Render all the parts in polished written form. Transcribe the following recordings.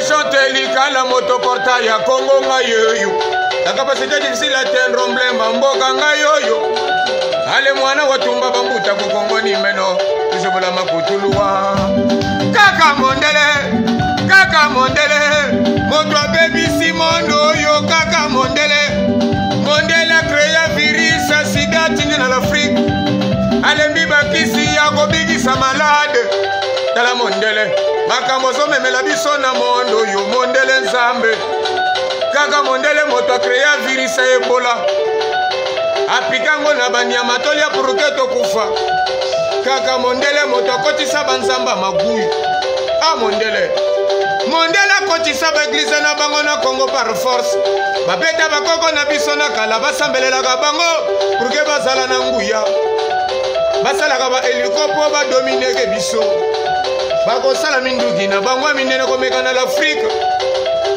Je chante likala moto porta ya Congo ngai oyo. La capacité difficile à atteindre emblème mboka ngai oyo. Ale mwana watumba bambuta kukongo ni meno tuzobola makutuluwa. Kaka mondele, kaka mondele, moto abebisi mondo oyo kaka mondele. Mondele acrea virus ya sida atindi na l'Afrique. Alembi bakisi ya kobikisa malade. Tala mondele makambo ozomemela biso na mondo oyo mondele nzambe kaka mondele moto akrea virus ya ebola apika yango na banyama tolia puruke tokufa kaka mondele moto akotisa banzamba maguyi a mondele mondele akotisa baeglize na bango na congo par force babeta bakoko na biso na kala basambelelaka bango puruke bazala na nguya basalaka ba eliko mpo badomineke biso bakosala minduki na bango ya minene komeka na l'afrike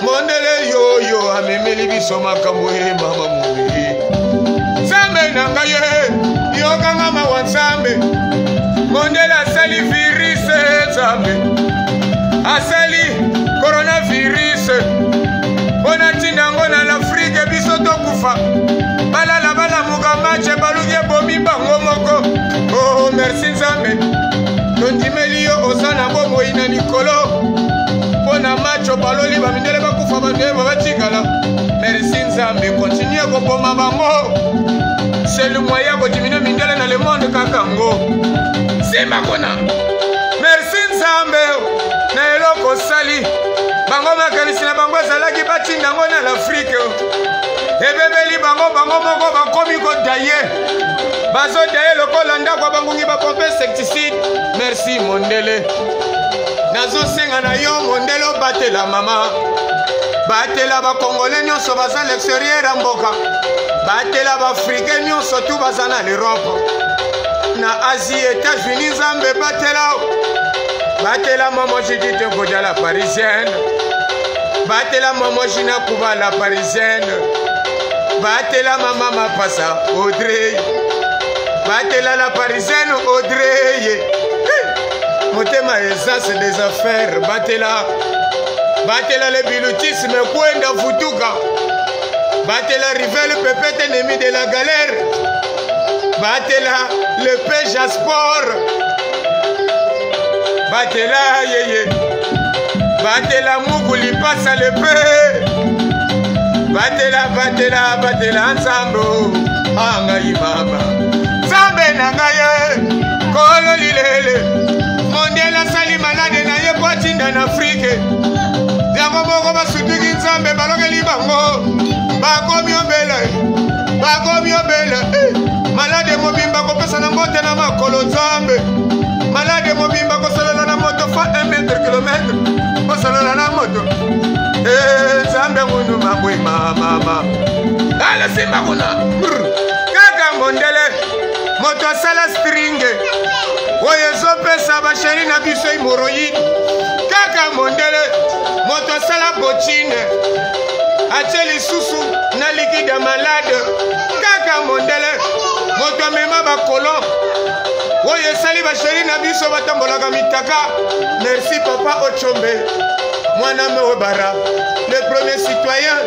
mondele yoyo amemeli biso makambo ye mama moyi nzambe na ngai ye yokanga mawa nzambe mondele asali virise nzambe asali coronavirus mpo na ntina yango na l'afrike biso tokufa balala balamuka mache baluki ebomi bango moko oh merci nzambe tondimeli yo oza na bomoi na likolo mpo na macho baloli bamindele bakufa bandeba batikala merci nzambe kontinue koboma bango selu moyen ya kodimine mindele na le monde kaka ngo simba kuna merci nzambe na eloko osali bango makanisi na bango ezalaki batinda yango na l'afrike ebebeli bango bango moko bakomi kodaye bazodaye lokola ndako ya bangungi bapompe insecticide merci mondele nazosenga na yo mondele obatela mama batela bakongole nyonso baza l'exterieur ya mboka batela baafrikain nyonso tu baza na l'europe na asie états-unis nzambe batela batela mama judite nkodia la parisienne batela mama jina kuba la parisienne batela mama mapasa audrey batela la parisienne audrey motema aisance des affaires batela batela le bilutisme kwenda futuka batela rivel pepete ennemi de la galère batela le peja sport batela yeye batela muku lipasa lepe batela batela batela nzambe angai mama nzambe na ngai ye kolo lilele mondele asali malade na ye po atinda na afrike yango moko basutuki nzambe balokeli bango bakomi obele bakomi obele eh. malade mobimba kopesa na mbote na makolo nzambe malade mobimba kosolola na moto fa 1 mètre kilomètre kosolola na moto eh, nzambe ngunu mabwe mamama alasimba kuna kaka mondele moto asala stringe oyo ezopesa basheri na biso hemoroïde kaka mondele moto asala botine atie lisusu na likide ya malade kaka mondele moto amema bakolon oyo esali basheri na biso batambolaka mitaka merci papa ochombe mwana mewebara le premier citoyen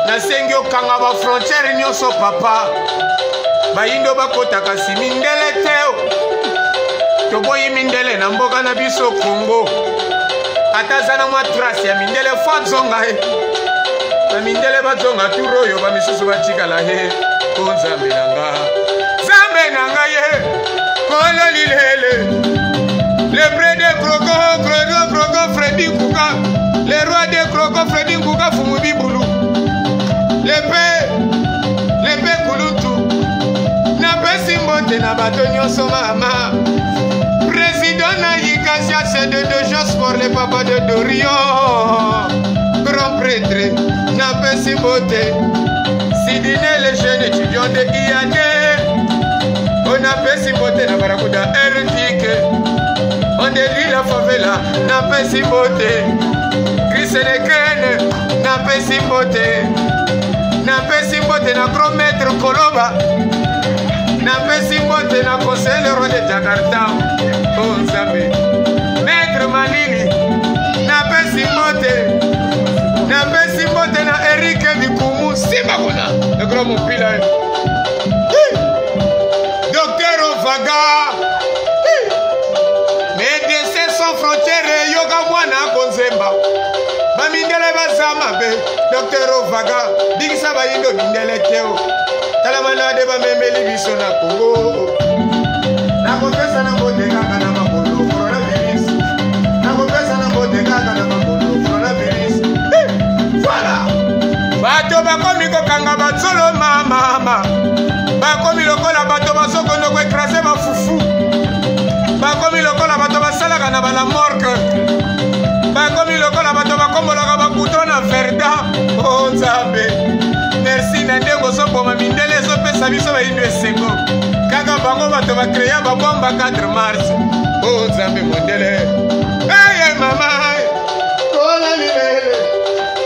nasengi okanga bafrontiere nyonso papa bayindo bakota kasi mindele te toboyi mindele na mboka na biso kongo ata aza na mwa trace ya mindele fo azonga ye bamindele bazonga tour oyo bamisusu batikala ye o nzambe na nga nzambe na nga ye kolo lilele le près de croco croco croco fredi nkuka le roi de croco fredi nkuka fumu bibulu le pe le pe kulutu napesi mbote na bato nyonso mama président na yikasiase de dejosport le papa de dorion grand prêtre napesi mbote sidine le jeune étudiant de iad onapesi mbote na barakuda ertike ondeli la favela napesi mbote krisenekene napesi mbote napesi mbote na grand maître koloba napesi mbote na conseil le roi de jakarta o oh, nzambe maître malili napesi mbote. Yoka mopila. Docteur Ovaga. Médecins sans frontières, yoka mwana konzemba. Bamindele baza mabe. Docteur Ovaga, bikisa bayindo mindele teo. Tala malade bamemeli biso na Congo. Nakopesa na mbote kaka na makolo coronavirus. Nakopesa na mbote kaka na makolo coronavirus. Voilà. Bato bakomi kokanga batsolo mamama. Bakomi lokola bato bazokondo koekrase bafufu. Bakomi lokola bato basalaka na bala morgue. Bakomi lokola bato bakombolaka bakuto na verda. O oh, Nzambe. Merci na ndenge ozoboma mindele ezopesa biso bayindo esengo. Kaka bango bato bakreya babomba 4 mars. O oh, Nzambe mondele. Eye mama. Kola libele.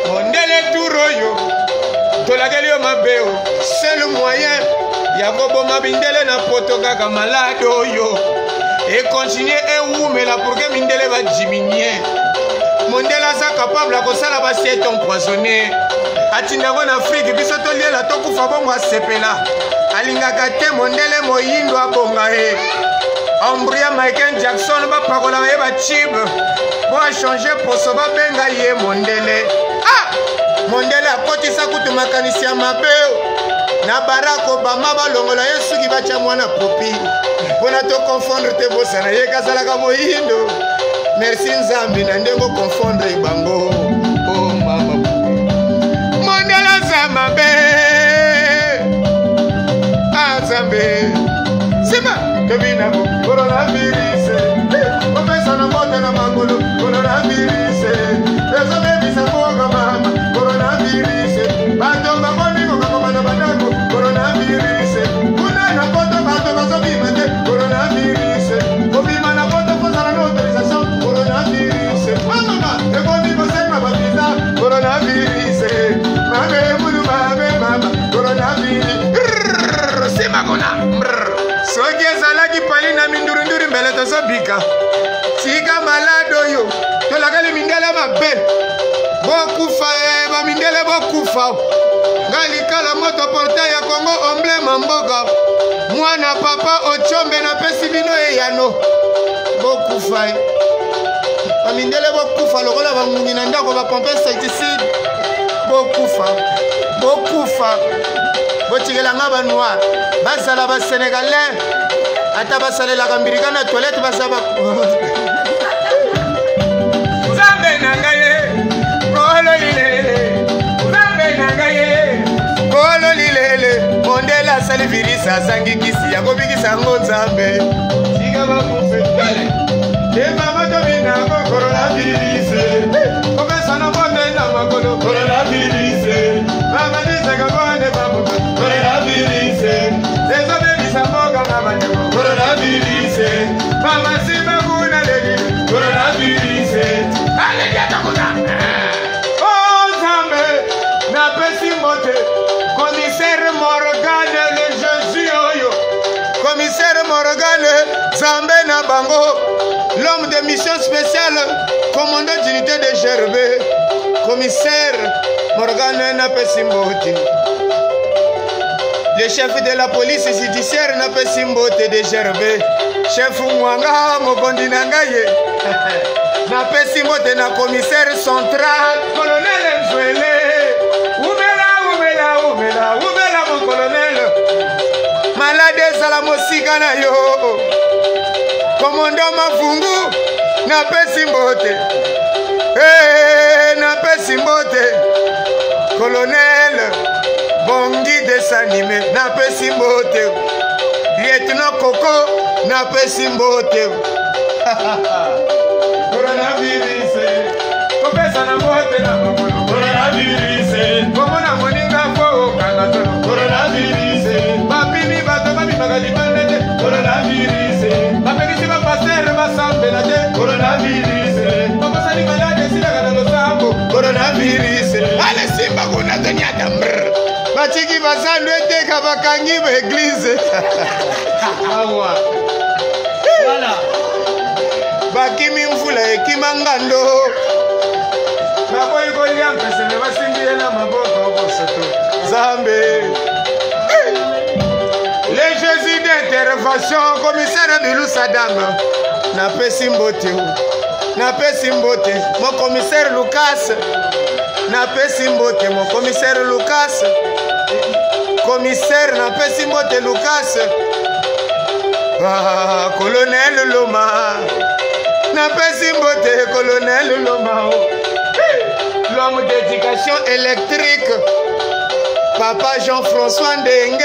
Mondele tour oyo tolakeli yo mabe o seul moyen ya koboma mindele na poto kaka malade oyo ekontinue ewumela pour ke mindele badiminie. Mondele aza capable ya kosala basiete empoisonne, atinda yango na Afrike, biso toliela tokufa, bongo asepela. Alingaka te mondele moyindo abonga ye. Embrouilla Michael Jackson, bapakolaka ye bachibe mpo achange poso, babenga ye mondele. Ah! Mondele akotisa kutu makanisi ya mabe na Barack Obama, balongola ye suki, batya mwana popi mpona toconfondre te, bosana ye kazalaka moyindo. Merci Nzambe na ndenge oconfondre bango. Oh mama, mondele aza mabe. Ah Nzambe, nsima tobinako coronavirus, kopesa na mbote na makolo. Coronavirus ezobebisa mboka mama. Coronavirus, bato bakomi kokangama na bandako. Coronavirus, kuna na poto bato bazobima te. Coronavirus, kobima na poto kozala na autorisation. Coronavirus, mama, ekomi kosenga bavisa. Coronavirus, mabe mulu mabe mama. Coronavirus, nsima kuna soki ezalaki pali na mindurunduru mbele tozobika. Tika malade oyo tolakali mindele mabe, bokufa e bamindele bokufa. Nga likala moto portail ya Kongo, emblème mboka, mwana papa Ochombe, napesi bino eyano, bokufa e bamindele, bokufa lokola bangungi na ndako bapompe insecticide. Bokufa, bokufa, botikela nga banoir, bazala basénégalais, ata basalelaka mbirika na toilette, baza ba Nzambe na ngai ye, kolo lilele. Nzambe na ngai ye, kolo lilele. Mondele asali virisi, azangi kisi ya kobikisa yango. Nzambe, tika bakufe te mama, tobinako coronavirus, kopesa na mbote na makolo. Coronavirus, mama, disaka bone babuka. Coronavirus ezobebisa mboka na bandeko. Coronavirus, mama, nsima kuna leli. Coronavirus, aleliata kuna. Oh Nzambe, napesi mbote commissaire Morgane le Jésus oyo, commissaire Morgane, Nzambe na bango, l'homme de mission spéciale, commandant d'unité de GRB, commissaire Morgane, napesi mbote. Le chef de la police judiciaire, napesi mbote de GRB, chef Mwanga, mokonzi na ngai ye. Napesi mbote na commissaire central, colonel Nzwele. Umela, umela, umela, umela, mon colonel. Malade ezala mosika na yo. Komondo Mavungu, napesi mbote. Hey, napesi mbote colonel Bongi Desanime, napesi mbote. Lieutenant Koko, napesi mbote. Coronavirus, kopesa na mbote na makolo. Coronavirus, komona moninga po okanga tolo. Coronavirus, bapimi bato babimaka libanda te. Coronavirus, bapekisi bapastere basambela te. Coronavirus, bakosani malade esilaka na losambo. Coronavirus, ale simba kuna tonyata mbrr. Batiki bazando eteka, bakangi baeglize. Awa. Voilà. Bakimi mvula ekima ngando, bakoyi kolia mpeseme, basimbi ye na maboko bosoto. Nzambe. Intervention commissaire Bilou Sadam. Napesi mbote. Napesi mbote. Mon commissaire Lucas. Napesi mbote mon commissaire Lucas. Commissaire napesi mbote Lucas. Ah, colonel Loma. Napesi mbote colonel Loma. L'homme d'éducation électrique. Papa Jean-François Ndenge.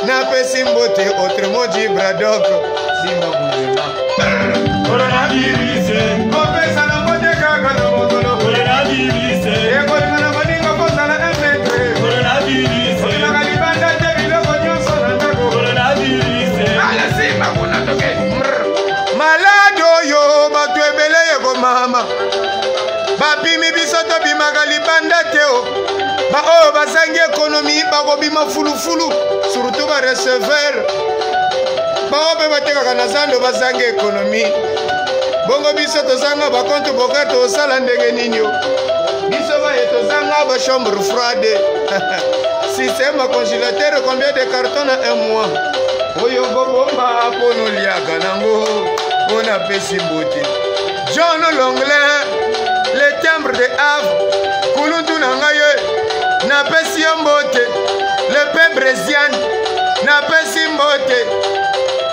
Napesi mbote autrement dit Braddock. Simba Boulema. Coronavirus. Kopesa na mbote kaka na mokolo. Coronavirus. Ekolinga na baninga kozala un mètre. Coronavirus. Olingaka libanda te biloko nyonso na ndako. Coronavirus. Ala simba kuna toke. Malade oyo bato ebele ekomama. Bapimi biso tobimaka libanda te o. Baoyo bazangi ekonomi bakobima fulufulu, surtout ba receveur. Bango mpe batekaka na zando bazangi ekonomi. Bongo biso tozanga bakonte boka tosala ndenge nini o? Biso baye tozanga ba chambre froide. Système à congélateur combien de cartons na un mois? Oyo kobomba mpo noliaka nango mpo napesi mbote. John Longlin, le timbre de Havre, kuluntu na ngai ye, napesi yo mbote. Le pe Brésiane, napesi mbote.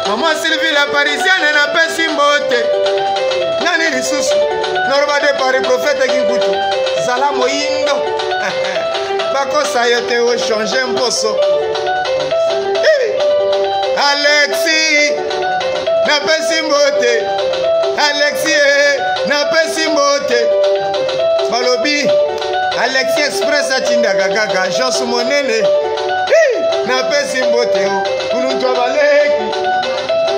Maman Sylvie la Parisienne, napesi mbote. Nani lisusu? Noroba de Paris, prophète Kinkutu. Zala moyindo. Bakosa yo te ochange mposo. Alexis, napesi mbote. Alexis, napesi mbote. Balobi, Alexis Express atindaka kaka Jean Monene. Napesi mbote o kuluntu abaleki.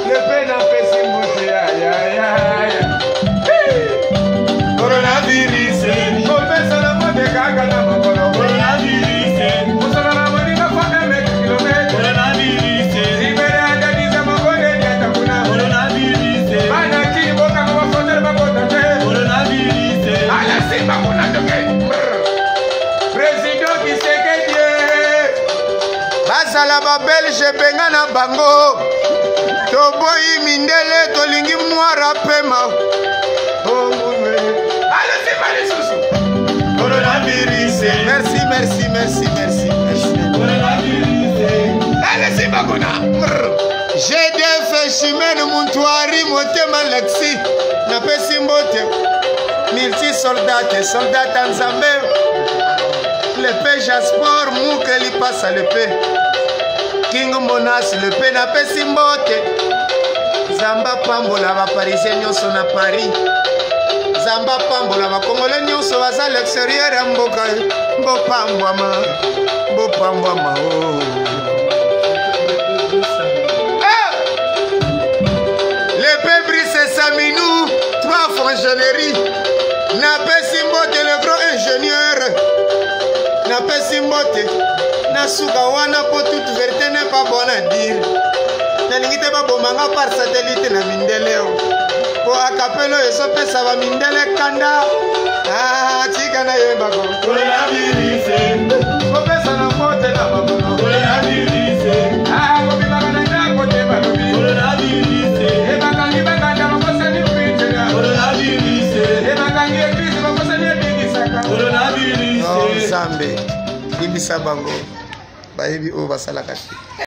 Lepe napesi mbote ya ya ya ya. Coronavirus, kopesa na mbote kaka na mokolo. Coronavirus. Mosala na moninga fa un mètre kilomètre. Coronavirus. Libere atadisa mokone diata kuna. Coronavirus. Bana kini bokanga bafrontiere bakota te. Coronavirus. Ala simba kuna toke. Président Tshisekedi. Bazala ba belge benga na bango. Toboyi mindele tolingi noir pema. Oh munwe. Ala simba lisusu. Coronavirus. Merci, merci, merci, merci, merci. Coronavirus. Ala simba kuna. GDF Chimene Muntwari Motema Lexi. Napesi mbote. Multi soldate, soldat Nzambe. Le P Jaspor Muke lipasa le P. King Monas le P napesi mbote. Zamba pambola ba parisien nyonso na Paris. Zamba pambola ba congolais nyonso baza l'extérieur ya mboka. Mbopambwama, mbopambwama oh. Ah! Le P Brice Saminou, trois fonctionnaires. Napesi mbote le grand ingénieur. Napesi mbote. Nasuka wana po toute vérité n'est pas bonne à dire. Nalingi te babomanga par satellite na mindele o. Po akapelo ezopesa ba mindele kanda. Ah, tika nayebako. Coronavirus. Kopesa na mbote na makolo. Coronavirus. Ah, kobimaka na ndako te balobi. Coronavirus. Ebakangi bakanda bakosani kwitela. Coronavirus. Ebakangi eglise bakosani ebikisaka. Coronavirus. Oh, Nzambe, limbisa bango. Bayebi oyo basalaka te.